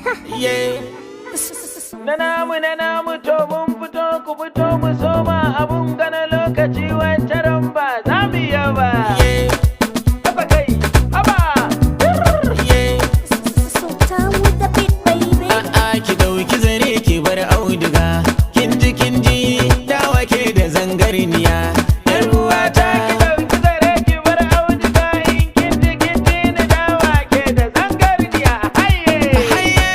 Yeah. Na namu, na namu, to mun fito, ku fito mu soma abun gana lokaci, wancan ba za mu yi ba. Yeah. Haba kai, haba. Yeah. Sultan with the beat, baby. A'a, ki dauki zare ki bar auduga. Kin ji, kin ji, dawa ke da zangarniya. Yar uwata. Ki ɗauki zare ki bar auduga, in kin ji, kin ji ni, dawa ke da zangarniya. Haye. Haye,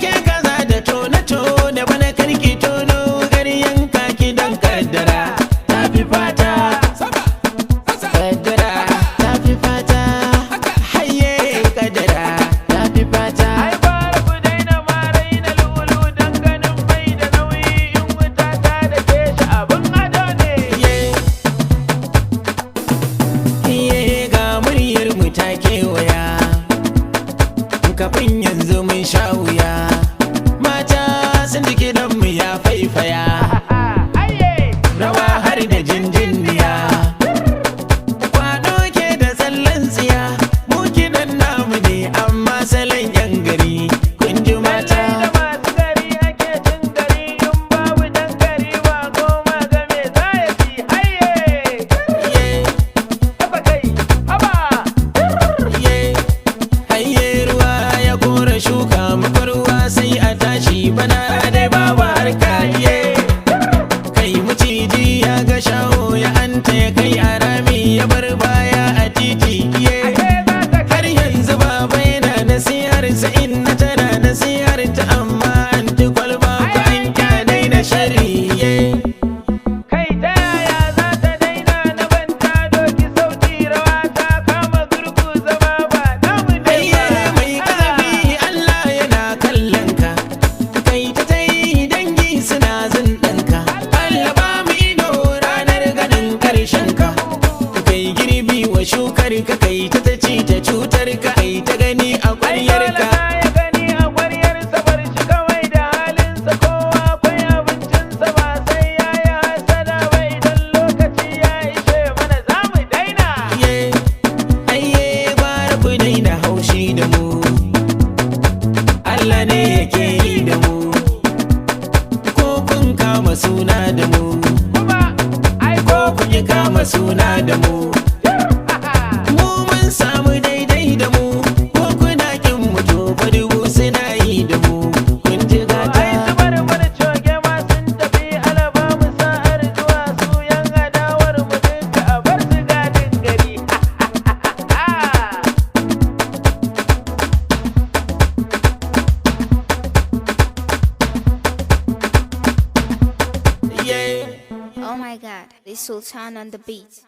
ke kaza da tone tone bana, karki tono garyan kaki, dan kaddara ta fi fata. Kaddara ta fi fata. Haye, kaddara ta fi fata. Ai fara ku daina ma raina lulu, dan ganin bai da nauyi, in wuta ta da ke shi abin ado ne. Iye, ga muryar mu ta kewaya, kafin yanzu mun sha wuya, mata sun ji kiɗan mu ya faifaya. Haye. Rawa har da jinjinniya, kwado ke da tsallan tsiya, mu kiɗan namu ne amma salon yan gari, kun ji mata. Lallai da masu gari ake cin gari, in babu dan gari ba goma ga me za ya ci. Haye. Iye, Haba kai, haba. Iye, haye, ruwa ya kora shuka, muka ruwa sai a tashi, bana dai babu harka. Iye, kai, maciji ya ga shaho, ya anta ya kai a rami, ya bar baya a titi. Iye, Ashe za ta har yanzu baba yana nasihar sa, inna tana nasihar ta, amma anti kwalba ko an kya daina shari. Iye. Kai, ta yaya za ta daina na banta doki sauti, rawa ta kama gurgu, zama ba namu ne Ayye, ba. mai kazafi, Allah yana kallon ka, kai ta tai dangi suna zindanka. Allah ba mu ido ranar ganin karshen ka. Kai girbi wa shukar ka, kai ta ta ci ta cutar ka, kai ta gani a Ai ƙwaryar dole ka. za ya gani a ƙwaryarsa, bar shi kawai da halinsa, kowa akwai abincinsa, ba sai ya yi hasada ba, idan lokaci ya ishe mana za mu daina. Ayye, ayye, gwara ku daina haushi da mu, Allah ne yake yi da mu, ko kun kama suna da mu, Kuma ai ko kun yi kama suna da mu, mu mun samu daidai da mu, ko kuna kin mu, to fa dubu suna yi da mu, kun ji gata. Ai su bar mana coge ma sun tafi, alaba mu sa'ar zuwa, su yan adawar mu duka a bar su gadin gari. Yeah. Oh my God, this Sultan on the beat.